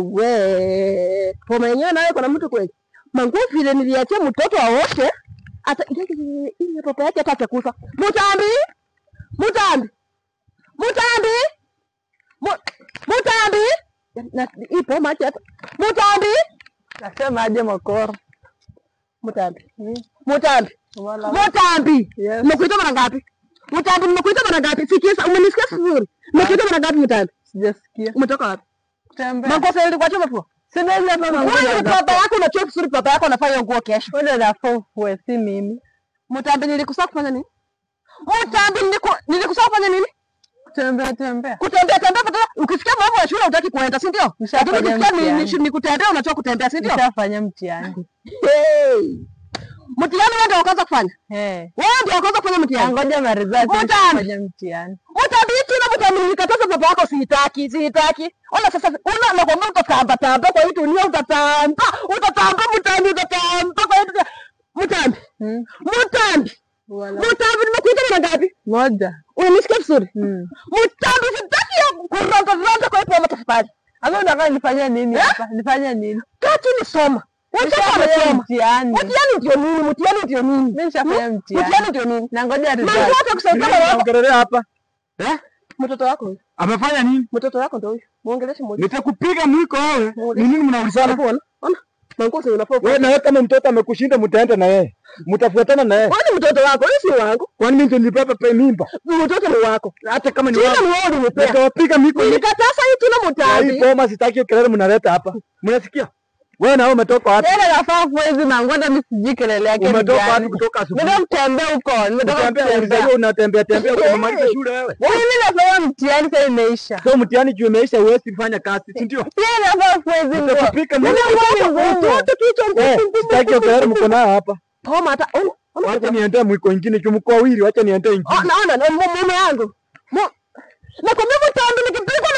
Wewe. Poma yenyewe nawe kuna mtu kweli. Manguo vile niliachia mtoto aoshe. Ata ile papa yake hata atakufa. Mutambi! Mutambi! Mutambi! Mutambi! Na ipo maji hapa. Mutambi! Nasema aje Mokoro? Mutambi. Mutambi. Mutambi. Yes. Nimekuita mara ngapi? Mutambi, nimekuita mara ngapi? Sikia, umenisikia vizuri. Nimekuita mara ngapi Mutambi? Sijasikia. Umetoka wapi? Kutembea. Makosa yalikuwa choma. Sina ile hapa manguo. Wewe baba yako unachua vizuri, baba yako anafanya nguo kesho. Wewe nafaa ufue, si mimi. Mutambi, nilikusa kufanya nini? Mutambi, nilikusa kufanya nini? Kutembea tembea. Kutembea tembea patata. Ukisikia mambo ya shule hutaki kuenda, si ndio? Nishafanya Lakini ukisikia mtihani. ni kutembea unachua kutembea, si ndio? Nishafanya mtihani. Hey. Mtihani wewe ndio ukaanza kufanya. Eh. Wewe ndio ukaanza kufanya mtihani. Ngoja ma results Mutambi. nishafanya mtihani. Mutambi tena Mutambi, nilikataza baba yako sitaki, sitaki. Ona sasa, ona nakwambia utatamba tamba kwa hii dunia utatamba. Utatamba Mutambi, utatamba kwa hii dunia. Mutambi. Mutambi. Wala. Mutambi, nimekuita mara ngapi? Moja. Unanisikia vizuri? Mutambi, sitaki ya kuranda randa kwa hii poma tafadhali. Ama unataka nifanye nini hapa? Nifanye nini? Kaa chini soma. Watoto Nishafanya wamesoma. mtihani. Mtihani ndio nini? Mtihani ndio nini? Mimi nishafanya mtihani. Mtihani ndio nini? Na ngoja Mangu results. hata kusaidia baba yako. Ongelelea hapa. Eh? Mtoto wako huyu. Amefanya nini? Mtoto wako ndio huyu. Muongeleshe mmoja. Nitakupiga mwiko wewe. Ni nini mnaulizana? Ona. Ona. Mangu sio unafaa. Wewe na wewe kama mtoto amekushinda mtaenda na yeye. Mtafuatana na yeye. Wewe ni mtoto wako, wewe si wangu. Kwani mimi ndio nilibeba pe mimba? Mtoto ni wako. Hata kama ni Tena wangu. ni wewe ulinipea. Nitawapiga mwiko. Nilikataza hii tuna Na Mutambi. hii boma sitaki kelele mnaleta hapa. Mnasikia? Wewe na wewe umetoka wapi? Tena nafaa kufua hizi manguo, hata mimi sijui kelele yake ni Umetoka gani. wapi kutoka asubuhi? Nimetoka kutembea huko, nimetoka Kutembea, kutembea. ulizaliwa unatembea tembea huko, umemaliza shule wewe. Mimi nafanya mtihani sasa imeisha. So mtihani juu imeisha huwezi fanya kazi, si ndio? Pia nafaa kufua hizi nguo. Nitakupika mwiko. Mtoto kichwa Eh, ngumu. sitaki kelele mko nayo hapa. Poma hata ona. Ona. Wacha niendee mwiko ingine juu mko wawili, wacha niendee ingine. Ona ona mume wangu. Nakwambia Mutambi nikipigwa